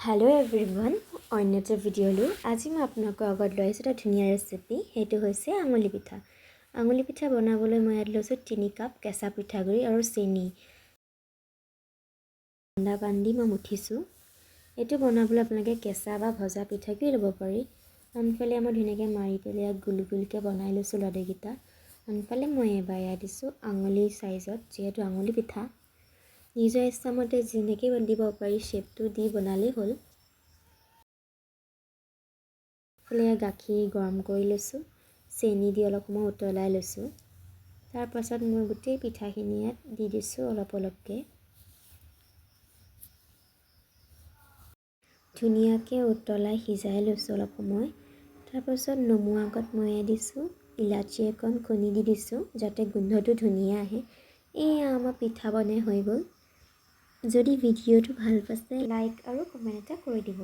Hello' everyone, অন্য এটা ভিডিঅ'লৈ আজি মই আপোনালোকৰ আগত লৈ আহিছোঁ এটা ধুনীয়া ৰেচিপি। সেইটো হৈছে আঙুলি পিঠা। আঙুলি পিঠা বনাবলৈ মই ইয়াত লৈছোঁ 3 কাপ কেঁচা পিঠাগুড়ি আৰু চেনি। ঠাণ্ডা পানী দি মই মুঠিছোঁ। এইটো বনাবলৈ আপোনালোকে কেঁচা বা ভজা পিঠাগুড়ি ল'ব পাৰি। আনফালে মই ধুনীয়াকৈ মাৰি পেলাই ইয়াত গোল গোলকৈ বনাই লৈছোঁ লাডুকেইটা। আনফালে মই এবাৰ ইয়াত দিছোঁ আঙুলি চাইজত, যিহেতু আঙুলি পিঠা নিজৰ ইচ্ছামতে যেনেকৈ দিব পাৰি শ্বেপটো দি বনালেই হ'ল। ইফালে গাখীৰ গৰম কৰি লৈছোঁ, চেনি দি অলপ সময় উতলাই লৈছোঁ। তাৰপাছত মই গোটেই পিঠাখিনি ইয়াত দি দিছোঁ অলপ অলপকৈ। ধুনীয়াকৈ উতলাই সিজাই লৈছোঁ অলপ সময়। তাৰপাছত নমোৱাৰ আগত মই দিছোঁ ইলাচি অকণ খুন্দি দি দিছোঁ, যাতে গোন্ধটো ধুনীয়া আহে। এয়া আমাৰ পিঠা বনাই হৈ গ'ল। যদি ভিডিঅ'টো ভাল পাইছে, লাইক আৰু কমেণ্ট এটা কৰি দিব।